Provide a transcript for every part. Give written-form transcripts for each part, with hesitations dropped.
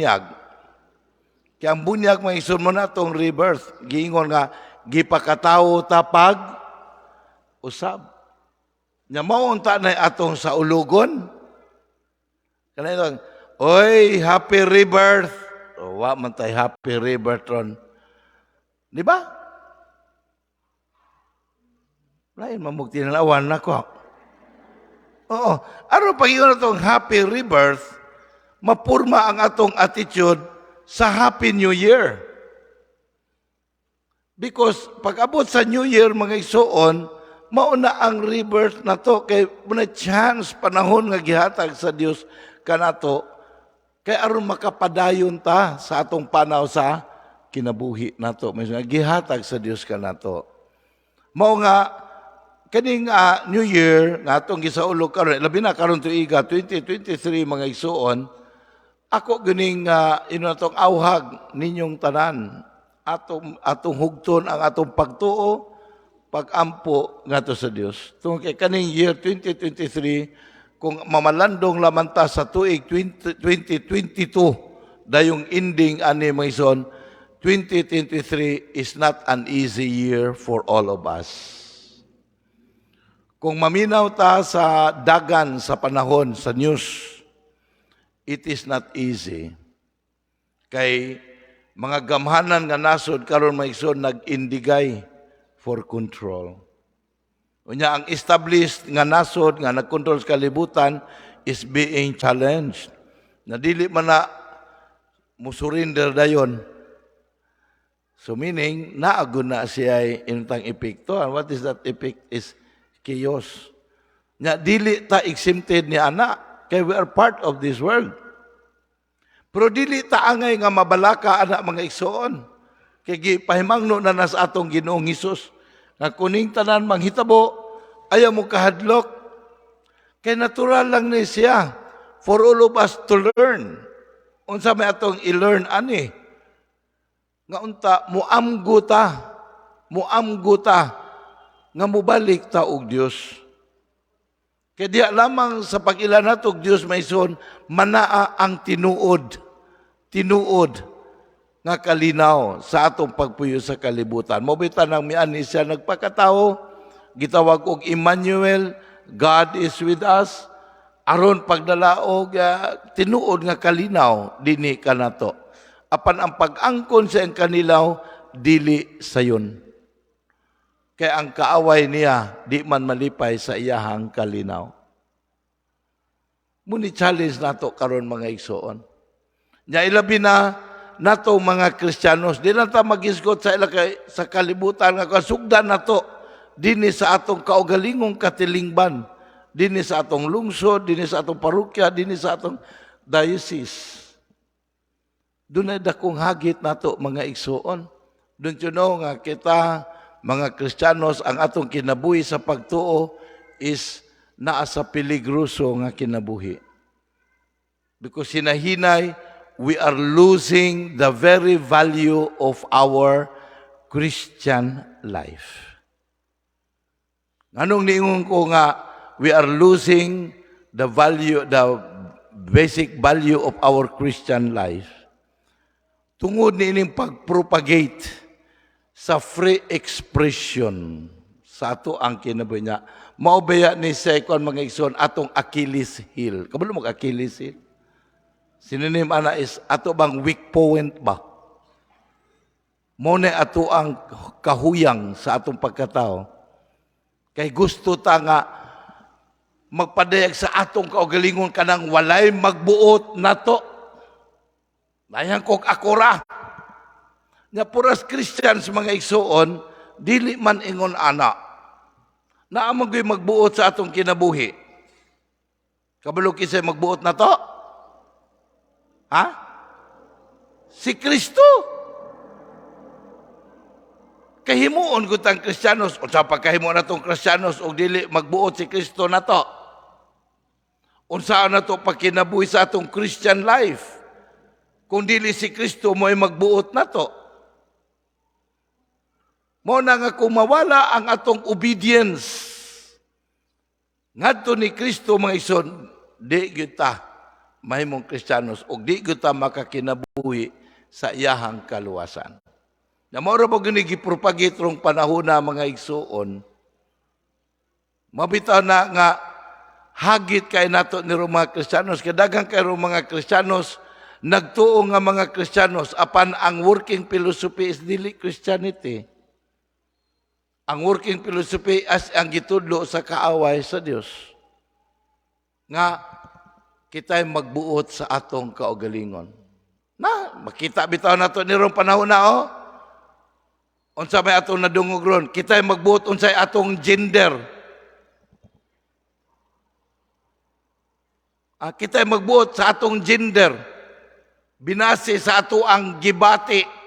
Bunyag. Kaya ang bunyag, mga igsoon, mao na atong rebirth. Giingon nga gipakatawo ta pag-usab. Nya mao unta na atong saulugon. Kanay lang, "Oy, happy rebirth." O, wa man tay happy rebirth ron. Di ba? Lain man mog tinalawan nako. Oo. Aron pag-ingon atong happy rebirth, mapurma ang atong attitude sa Happy New Year. Because pag abot sa New Year, mga igsoon, mao na ang rebirth na to kay muna chance, panahon nga gihatag sa Dios kanato kay aron makapadayon ta sa atong panaw sa kinabuhi nato. May gihatag sa Dios kanato. Mao nga kaning New Year nga atong gisaulog karon, labi na karon tuiga 2023, mga igsoon, ako ganing ino atong awhag ninyong tanan, atong atong hugton ang atong pagtuo, pagampo ngadto sa Dios tungod kay kaning year 2023, kung mamalandong lamang ta sa tuig 20, 2022 dayong ending ani, mga igsoon, 2023 is not an easy year for all of us. Kung maminaw ta sa dagan sa panahon sa news, it is not easy. Kay mga gamhanan nga nasod karon, mga igsoon, nag-indigay for control. Unya ang established nga nasod nga nagkontrol sa kalibutan is being challenged. Na dili man na musurrender dayon. So meaning, naa gud na siya intang epekto. And what is that effect is chaos. Nya dili ta exempted ni ana kay we are part of this world. Pero dili ta angay nga mabalaka ana, mga igsoon. Kay gipahimangno na nas atong Ginoong Hesus nga kuning tanan manghitabo, ayaw mo kahadlok. Kay natural lang ni siya for all of us to learn. Unsa may atong i-learn ani? Nga unta muamgo ta nga mubalik ta og Dios. Kay diya lamang sa pag-ila nato og Dios, mga igsoon, manaa ang tinuod, tinuod nga kalinaw sa atong pagpuyo sa kalibutan. Mao bitaw nang miani siya, nagpakatao, gitawag og Emmanuel, God is with us, aron pagdala og tinuod nga kalinaw dinhi kanato. Apan ang pag-angkon sa iyang kanilaw, dili sayon. Kay ang kaaway niya di man malipay sa iyahang kalinaw. Muni challenge nato karon, mga igsoon. Nya ilabi na nato mga Kristiyanos, di na ta magisgot sa ila kay sa kalibutan nga kasugdan nato dinhi sa atong kaugalingong katilingban, dinhi sa atong lungsod, dinhi sa atong parokya, dinhi sa atong diocese. Dunay dakong hagit nato, mga igsoon. Don't you know nga kita mga Kristiyanos, ang atong kinabuhi sa pagtuo is naa sa peligroso nga kinabuhi? Because hinahinay, we are losing the very value of our Christian life. Nganong niingon ko nga we are losing the value, the basic value of our Christian life? Tungod niining pag-propagate sa free expression sa ato ang kinabuhi niya. Mao baya ni second, mga igsoon, atong Achilles heel. Kabalo mo Achilles heel? Synonym ana is ato bang weak point ba? Mao na ato ang kahuyang sa atong pagkatao. Kay gusto ta nga magpadayag sa atong kaugalingon kanang walay magbuot nato. Nayan kog ako ra. Nga for us Christians, mga igsoon, dili man ingon ana. Naa man gyud magbuot sa atong kinabuhi. Kabalo kinsay magbuot nato? Ha? Si Kristo. Kahimuon gud tang Kristiyanos, unsa pagkahimo natong Kristiyanos og dili magbuot si Kristo nato? Unsa na to pagkinabuhi sa atong Christian life kung dili si Kristo mo'y magbuot nato? Mao na nga kung mawala ang atong obedience ngadto ni Kristo, mga igsoon, di gyud ta mahimong Kristiyanos ug di gyud ta makakinabuhi sa iyahang kaluwasan. Na mao ra ba gani gipropagate rong panahona, mga igsuon. Mabitaw na nga hagit kay nato ni mga Kristiyanos, kay daghang kay mga Kristiyanos nagtuo nga mga Kristiyanos, apan ang working philosophy is dili Christianity. Ang working philosophy as ang gitudlo sa kaaway sa Dios. Nga kita'y magbuot sa atong kaugalingon. Na, makita bitaw nato ni rong panahon na oh. Unsa may atong nadungog ron? Kita'y magbuot unsay atong gender. Ah, kita'y magbuot sa atong gender. Binase sa ato ang gibati.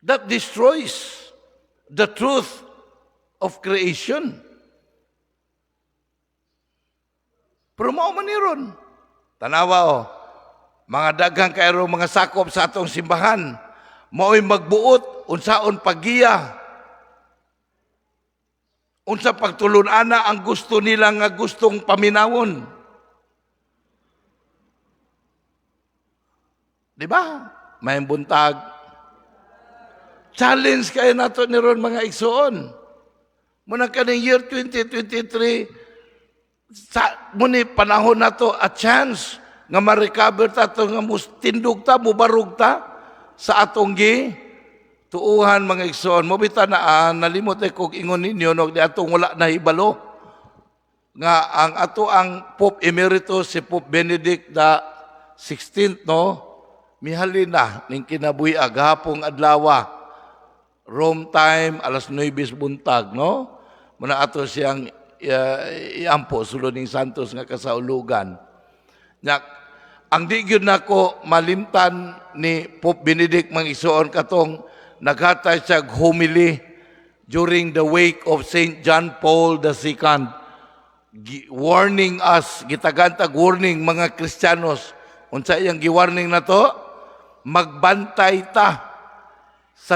That destroys the truth of creation. Pero mao man ni ron. Tanawa oh, mga daghang kayro mga sakop sa atong simbahan, mao'y magbuot unsaon paggiya. Unsa pagtulon-ana ang gusto nila nga gustong paminawon. Di ba? May buntag. Challenge kayo nato ni ron, mga igsoon. Muna kaning year 2023, sa muni panahon nato a chance nga ma-recover ta to, nga mustindog ta, mubarog ta sa atong gi tuuhan, mga igsoon. Mo bita na nalimot ay kog ingon ninyo no di atong wala nahibalo nga ang ato ang Pope Emeritus, si Pope Benedict the 16th, no, mihalin na ning kinabuhi gahapong adlaw, Rome time, alas 9 buntag, no. Muna ato siyang iampo sulod ning Santos nga kasaulugan. Nya ang di gyud nako malimtan ni Pope Benedict, mga igsoon, katong naghatay siya homily during the wake of Saint John Paul II, warning us, gitagantag warning mga Kristiyanos. Unsa iyang giwarning na to? Magbantay ta sa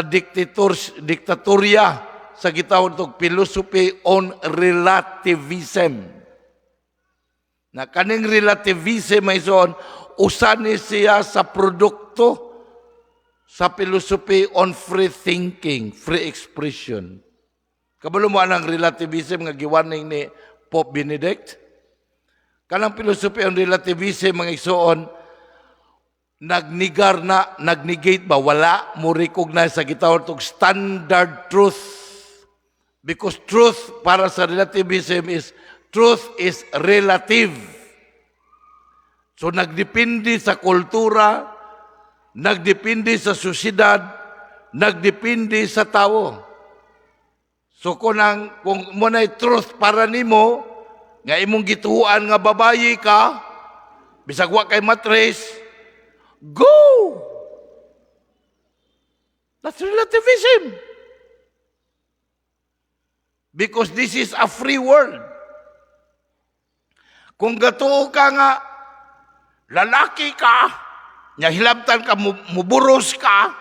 diktatorya sa gitawag tog philosophy on relativism. Na kaning relativism may son, usa ni siya sa produkto sa philosophy on free thinking, free expression. Kabalo mo anang relativism nga giwarning ni Pope Benedict? Kanang philosophy on relativism, mga igsoon, nagnigar na, nagnegate ba, wala mo recognize sa gitawag tog standard truth. Because truth para sa relativism is truth is relative. So nagdepende sa kultura, nagdepende sa sosyedad, nagdepende sa tao. So kung mo na truth para nimo nga imong gituoan nga babayi ka, bisag wa kay matres, go! That's relativism. Because this is a free world. Kung gatuo ka nga lalaki ka, nya hilabtan ka muburos ka,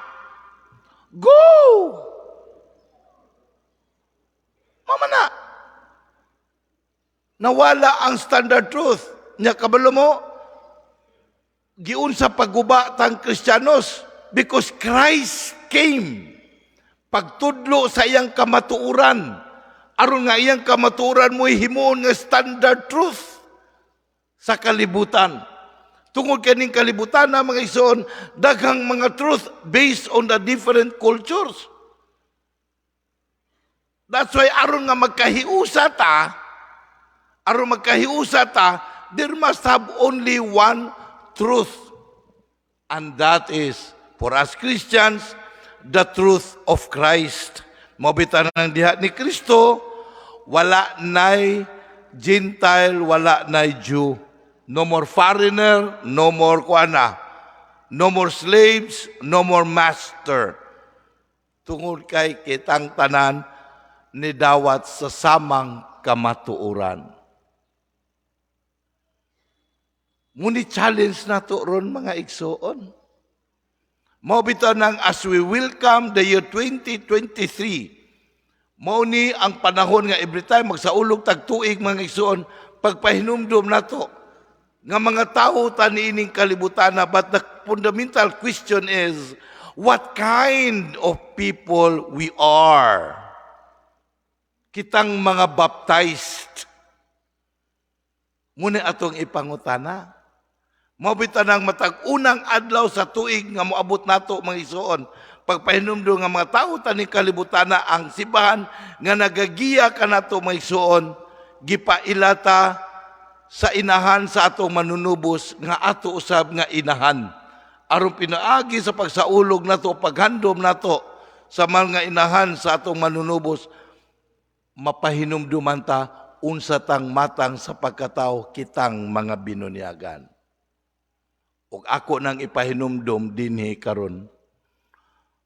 go! Mama na. Nawala ang standard truth. Nya kabalo mo, giunsa pagguba tang Kristiyanos because Christ came pagtudlo sa iyang kamatuoran aron nga iyang kamatuoran mo himuon nga standard truth sa kalibutan. Tungod kaning kalibutan na, mga igsoon, daghang mga truth based on the different cultures. That's why aron magkahiusa ta, there must have only one truth. And that is, for us Christians, the truth of Christ. Mao bitaw nang diha ni Kristo, wala nay Gentile, wala nay Jew. No more foreigner, no more kuana. No more slaves, no more master. Tungod kay kitang tanan ni dawat sa samang kamatuoran. Ngunit challenge nato ron, mga igsoon. Mao bitaw nang as we welcome the year 2023, mao ni ang panahon nga every time magsaulog tag tuig, mga igsoon, pagpahinumdum nato nga mga tao ta niining kalibutan, but the fundamental question is what kind of people we are. Kitang mga baptized. Muna atong ipangutana. Mao bitaw nang matag unang adlaw sa tuig nga moabot nato, mga igsoon, pagpahinumdum nga mga tao ta ning kalibutan, ang simbahan nga nagagiya kanato, mga igsoon, gipailata sa inahan sa atong Manunubos nga ato usab nga inahan. Aron pinaagi sa pagsaulog nato, paghandom nato sa mga inahan sa atong Manunubos, mapahinumduman ta unsa tang matang sa pagkatao kitang mga binunyagan. Ug ako nang ipahinumdum dinhi karon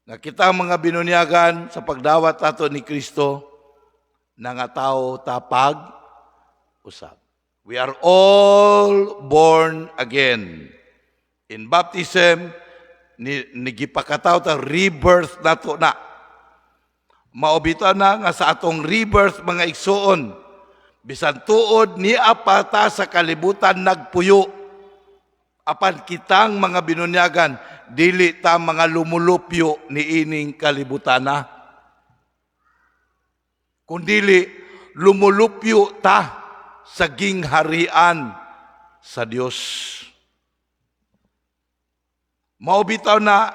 nga kita mga binunyagan sa pagdawat nato ni Kristo, nangatao ta pag-usab. We are all born again. In baptism, ni gipakatao ta, rebirth nato na. Mao bitaw na nga sa atong rebirth, mga igsuon, bisan tuod ni pa ta sa kalibutan nagpuyo, apan kitang mga binunyagan, dili ta mga lumulupyo ni ining kalibutana. Kundili lumulupyo ta sa gingharian sa Dios. Mao bitaw na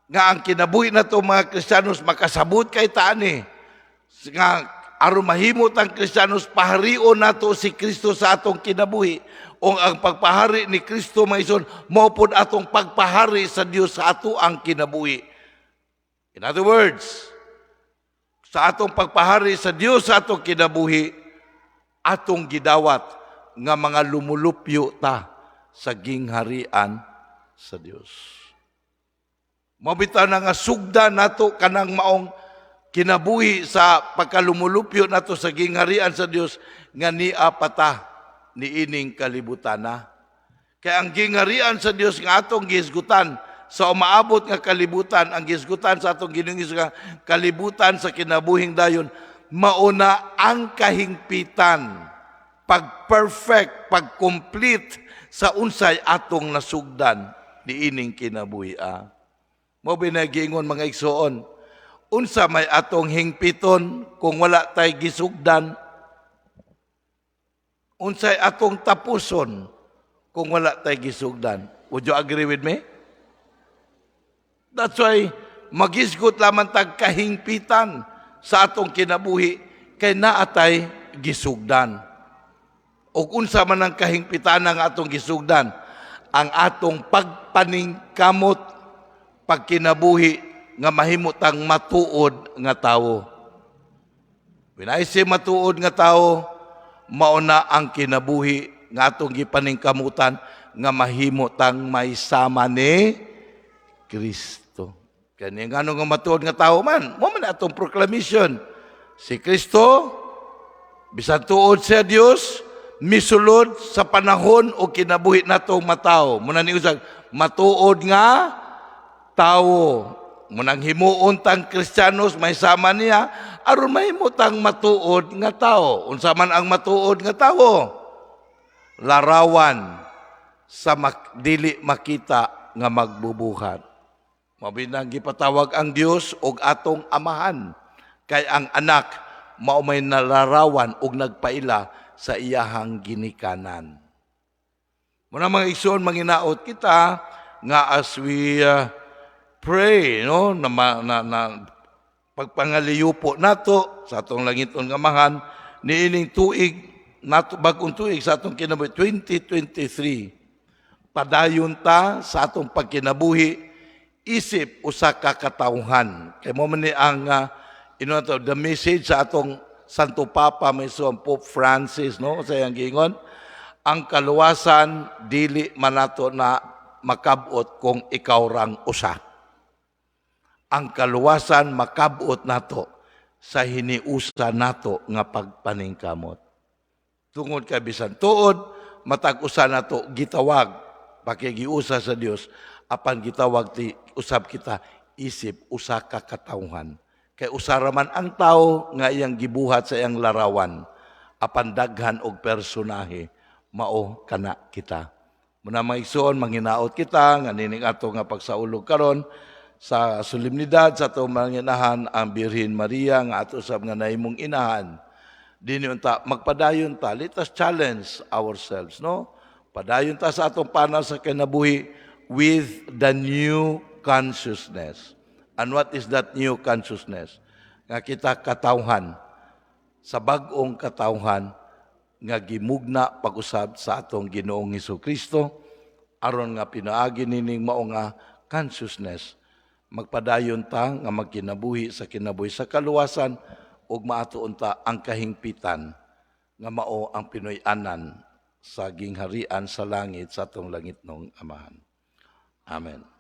nga ang kinabuhi nato mga Kristiyanos, makasabot kay taani nga aron mahimo tang Kristiyanos, paharion nato si Kristo sa atong kinabuhi. O ang pagpahari ni Kristo, mga igsoon, mao pod atong pagpahari sa Dios sa ato ang kinabuhi. In other words, sa atong pagpahari sa Dios sa atong kinabuhi, atong gidawat nga mga lumulupyo ta sa gingharian sa Dios. Mao bitaw na nga sugdan nato kanang maong kinabuhi sa pagkalumulupyo nato sa gingharian sa Dios nga nia pa ta niining kalibutan na. Kaya ang gingharian sa Dios nga atong gihisgutan sa umaabot nga kalibutan, ang gihisgutan sa atong Ginoong Hesus nga kalibutan sa kinabuhing dayon, mauna ang kahingpitan, pag-perfect, pag-complete sa unsay atong nasugdan niining kinabuhi. Ah. Mao binagingon, mga igsoon, unsa may atong hingpiton kung wala tay gisugdan? Unsay atong tapuson kung wala tay gisugdan? Would you agree with me? That's why magisgot lamang tag kahingpitan sa atong kinabuhi kay naatay gisugdan. O unsa man ang kahingpitan ng atong gisugdan, ang atong pagpaningkamot pagkinabuhi nga mahimo tang matuod nga tawo. When I say matuod nga tawo, mauna ang kinabuhi nga atong gipaningkamutan nga mahimo tang may sama ni Kristo. Kani ngano nga matuod nga tawo man, mao man atong proclamation. Si Kristo, bisan tuod siya Dios, misulod sa panahon o kinabuhi natong matawo. Muna ni usag matuod nga tawo. Munang himuon tang Kristiyanos may sama niya aron mahimo tang matuod nga tawo. Unsa man ang matuod nga tawo? Larawan sa dili makita nga magbubuhat. Mao binang gipatawag ang Dios og atong Amahan kay ang Anak mao may nalarawan og nagpaila sa iyahang ginikanan. Muna, mga igsoon, manginaot kita nga as we pray, no, na pagpangaliyupo nato sa atong langiton nga Amahan niining tuig nato, bag-ong tuig sa atong kinabuhi 2023, padayon ta sa atong pagkinabuhi isip usa ka katawhan kay mao man ni ang ino to, the message sa atong Santo Papa, may ang Pope Francis, no, sa iyang giingon, ang kaluwasan dili man nato na makabot kung ikaw rang usa. Ang kaluwasan makabot nato sa hiniusa nato nga pagpaningkamot. Tungod kay bisan tuod matag usa nato gitawag pakigiusa sa Dios, apan gitawag ti usab kita isip usa ka katawhan. Kay usa ra man ang tawo nga iyang gibuhat sa iyang larawan. Apan daghan og personahe, mao kana kita. Muna, mga igsoon, manghinaot kita nga nining ato nga pagsaulog karon sa solemnidad sa atong mga inahan, ang Birhen Maria nga ato sab nga nahimong inahan. Dini unta magpadayon ta. Let us challenge ourselves, no? Padayon ta sa atong panaw sa kinabuhi with the new consciousness. And what is that new consciousness? Nga kita katawhan sa bag-ong katawhan nga gimugna pag-usab sa atong Ginoong Hesus Kristo, aron nga pinaagi nining mao nga consciousness, magpadayon ta nga magkinabuhi sa kinabuhi sa kaluwasan ug maato unta ang kahingpitan nga mao ang pinuy-anan sa gingharian sa langit sa atong langitnong Amahan. Amen.